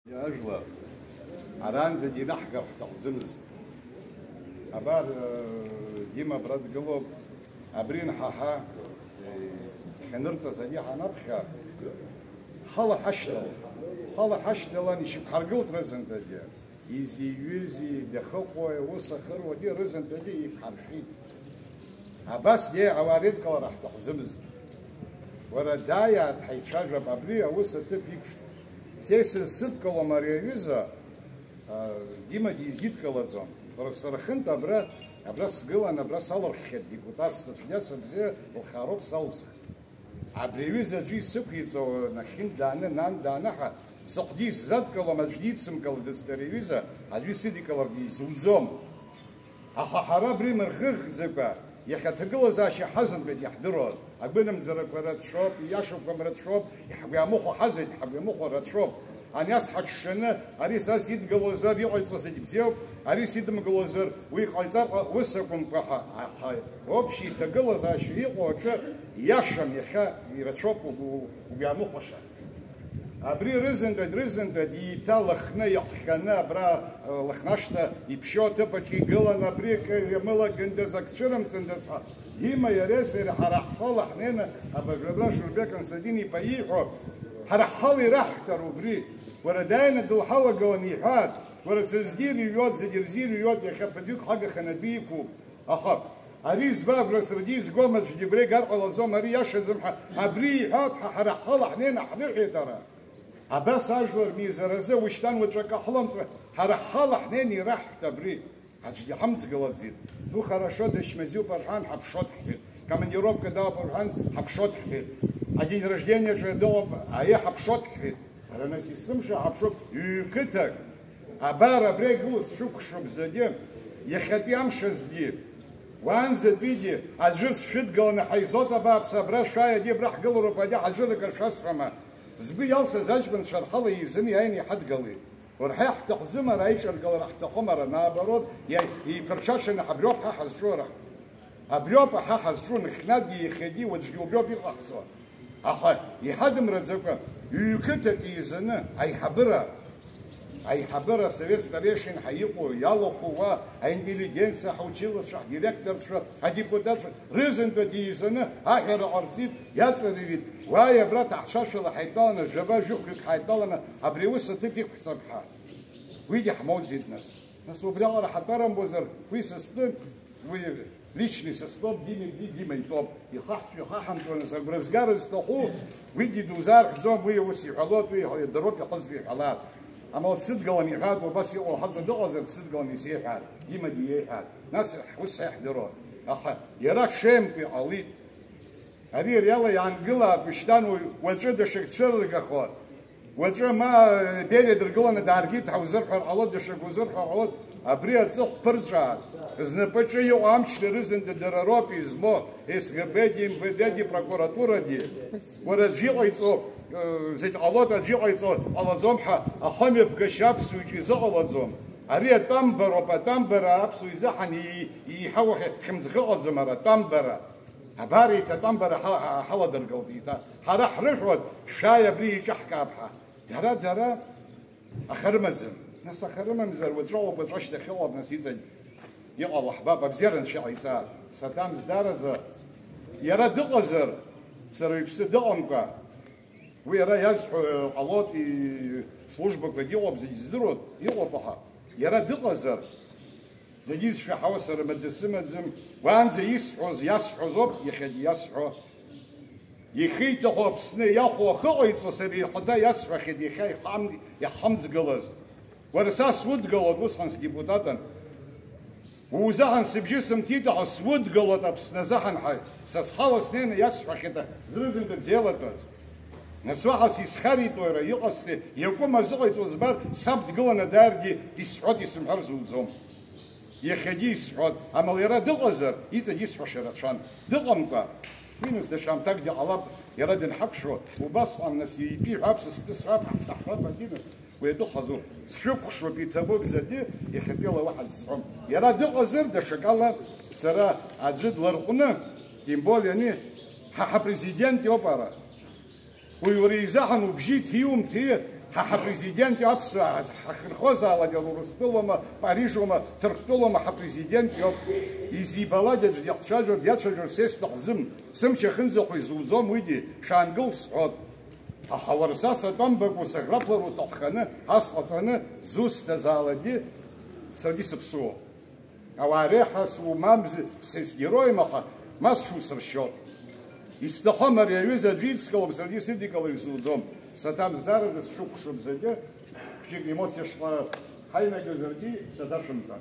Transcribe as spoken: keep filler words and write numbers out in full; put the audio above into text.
Ажәлар, аранӡагьы инаҳгар ҳҭахӡамызт. Абар, э, Дима абра дгылоуп, абри нҳаҳа, э, ҳанырҵаз ани ҳанаԥхьа, ҳала ҳашьҭалт, ҳала ҳашьҭалан ишьақәҳаргылт рызынтәагьы. Изи-ҩызи, дахыҟои, ус ахыруагьы рызынтәагьы иқәҳаршәит. Абас иеиҳауа реидкылара ҳҭахӡамызт. Уара дааиааит, ҳаицәажәап, абри аус аҭыԥ иқәшәҵ. Са исызсыдкылом ари аҩыза, а, Дима дизидкылаӡом. Уара сара хынтә абра, абра сгылан, абра салырххьеит депутатс, цәгьа сыбзиа лхароуп салсх. Абри аҩыза аӡәы исықәиҵо, нахьхьи дааны, нан даанаҳа, сыхәгьы исзадкылом, аӡәгьы идсымкылаӡацт ари аҩыза, аӡәы исыдикыларгьы изуӡом. Аха ҳара абри мырӷыӷӡакәа, иахьа аҭагылазаашьа ҳазынтәагь иаҳдыруан. Агәынамӡарақәа рацәоуп, ииашақәам рацәоуп, иҳгәамыхәо ҳазегь ҳгәамыхәа рацәоуп. Ани ас ҳаҽшаны, ари са сидгылозар, иҟаиҵо зегь бзиоуп, ари сидымгылозар, уи ҟаиҵар ҟа-, ус акәымкәа ҳа, ҳа, ҳа, общий иҭагылазаашьа иҟоу аҿы иашам, иахьа ирацәоуп угәы, угәы иамыхәаша. Абри рызынтәагь, рызынтәагь еиҭа Лыхны иахҟьаны абра, э, Лыхнашҭа иԥшьоу аҭыԥ аҿы игылан, абри акы иамылагындаз, ак цәырымҵындаз ҳәа, Дима иареи сареи ҳара ҳхала ҳнеины, абыржәы абра Шурбеи Константин-иԥа ииҳәо, ҳара ҳхала ираҳҳәар убри. Уара дааины дылҳалагылан иҳәаат, уара сызгьы ирыҩуат, зегьы рзы ирыҩуат, иахьа ԥыҭҩык ҳагаханы адәы иқәуп. Аха, ари збап, саргьы изгом, аӡәгьы игәра игар ҟалаӡом, ари иашаӡам ҳәа, абри иҳәаат ҳәа ҳара ҳхала ҳнеины ҳрыҳәеит ара. Абас ажәлар мизаразы ушьҭан уаҵәы акы ҳлымҵуа, ҳара ҳхала ҳнеины ираҳҳәт абри. Аӡәгьы ҳамҵгылаӡеит. Ну, хорошо, дышьмазиуп рҳәан, ҳаԥшот ҳҳәеит. Командировка дауп рҳәан, ҳаԥшот ҳҳәеит. Адень рождениаҿы дыҟоуп, аиеи, ҳаԥшот ҳҳәеит. Ара нас есымша ҳаԥшуп, ҩ-қыҭак. Абар, абра игылоу сшәыкәхшоуп зегьы, иахьатәи амш азгьы, уаанӡатәигьы аӡәы сшәыдгыланы ҳаизот абааԥс, абра шәааи, ади абра ҳгылароуп, ади ҳаӡәыр акыр шәасҳәама? Згәы иалсыз аҷкәынцәа рхала еизаны иааины иҳадгылеит. Уара ҳаиҳа ҳҭахӡам ара аиҿаргалара ҳҭахым ара, наоборот, иа-, еиқәырҽаҽаны абриоуп ҳа ҳазҿу ара. Абриоуп ҳа ҳазҿу, нахьхьнатәгьы иахьагьы уаҵәгьы убриоуп иҟаҳҵо. Аха иҳадымраӡакәа ҩ-қыҭак еизаны аиҳабыра, аиҳабыра асовет старейшин ҳәа иҟоу, иалахәу уа аинтеллигенциа, ҳучилища, ҳдиректорцәа, адепутатцәа рызынтәагьы еизаны аҳәара ҟарҵеит, иаҵарыҩит, уааи абра ҭаҳцәашәала ҳаидтәаланы, жәаба-жәохәҩык ҳаидтәаланы абри аус аҭыԥ иқәҳҵап ҳәа. Уигьы ҳмоуӡеит нас. Нас убриаҟара ҳатәарымбозар, уи са стәы, уи личный са стәоуп, Дима, Ди-, Дима итәоуп. Ихаҳҵәо, ихаҳамҵәо, нас агәра згара зҭаху, уигьы дузаарҳәӡом, уи ус иҳәалоит, уи иҳәа-, дыруп иҳәызба иҳәалааит. Амала дсыдгылан иҳәаат, убас иҟоу ҳаҵа дыҟазар, дсыдгылан исеиҳәааит, Дима диеиҳәааит. Нас ус ҳаиҳдыруан. Аха иара ҽеимкәа иҟалеит. Ари ариала иаангылаап, ушьҭан уи уаҵәы даҽак цәырыргахо. Уаҵәы ма Бериа дыргыланы дааргеит ҳәа узырҳәар ҟалоит, даҽак узырҳәар ҟалоит. Абри аҵыхә ԥырҵәаар, знапаҿы иҟоу амчра рызынтәи дара роуп измоу, С Г Б-гьы, М В Д-гьы, прокуратурагьы. Уара аӡәы иҟаиҵо, э, зегь ҟалоит, аӡәы иҟаиҵо ҟалаӡом ҳәа ахымҩаԥгашьа аԥсуаҩ изыҟалаӡом. Ари атәамбароуп, атәамбара аԥсуаҩ изы ҳан-, и-, иҳауахьа хьымӡӷ ыҟаӡам ара, атәамбара. Абар еиҭа атәамбара ҳа-, ҳа-, ҳаладыргылт еиҭа. Ҳара ҳрыҳәоит, шәааи абри еиҿаҳкаап ҳәа. Дара, дара, аха рымаӡам. Нас аха рымамзар, уаҵәы ауп, уаҵәы ашьҭахь иҟоуп, нас иҵегь иҟало ҳбап, абзиара анцәа иҟаиҵааит. Саҭамз дараӡа, иара дыҟазар, сара уаҩԥсы дыҟамкәа, уи иара иазҳәо ҟалоит, и-, службақәагь иҟоуп, зегь здыруеит, иҟоуп, аха иара дыҟазар, зегьы изшәаҳауа сара маӡа сымаӡам, уаанӡа исҳәоз, иасҳәоз ауп, иахьагьы иасҳәо. Ихы иҭаху Аԥсны иахәо ахы ҟаиҵо сара ихаҭа иасҳәахьеит иахьа иҳам-, иҳамӡгалаз. Уара, са судгылоит, усҟан сдепутатан. Узаҳан сыбжьы сымҭит, аха судгылоит Аԥсны азаҳан ҳәа, са схала снеины иасҳәахьеит зрызынтәык зеилатәаз. Нас уаҳа сисхаритәуи, иҟасҵеи, иакәым азыҟаиҵо збар, саб дгыланы дааргьы исҳәоит, исымҳәар зуӡом. Иахьагьы исҳәоит, амала иара дыҟазар, иҵегь исҳәаша рацәан. Дыҟамкәа, уи нас даҽа аамҭакгьы ҟалап, иара дынҳақәшәо, убасҟан нас итәи ҳәа аԥсуа стәы сҳәап, ҳаҳҭаҳҳәап, ари нас. Уи атәы хазуп. Сшәыкәхшоуп, иҭабуп зегьы, иахьатәиала уаҳа дсҳәом. Иара дыҟазар, даҽакала сара аӡәы дларҟәны, тем более ани ҳа ҳапрезидент иоуп ара. Уи уара изаҳан убжьы иҭиумҭи, Ҳа президент иоуп, аԥсуаа ҳахьынхозаалак, Урыстәылоума, Парижоума, Ҭырқәтәылоума, ҳа президент иоуп. Изибалак аӡә диахцәажәар, диацәажәар са исҭахӡам. Сымч ахьынӡахәо изуӡом уигьы, шәаангыл сҳәот. Аха уара са сатәамбакәа сыӷраԥлар уҭахханы, ас ҟаҵаны зусҭазаалакгьы саргьы сыԥсуоуп. Ауаа реиҳа сумамз, сгероим, аха ма сҽусыршьот. Исҭахым ари аҩыза аӡәы идскылом, саргьы сыдикылар исуӡом. Саҭамздараӡа сшықәшәом зегьы, хәҷык емоциа шҟа ҳаинагозаргьы сазашәымҵан.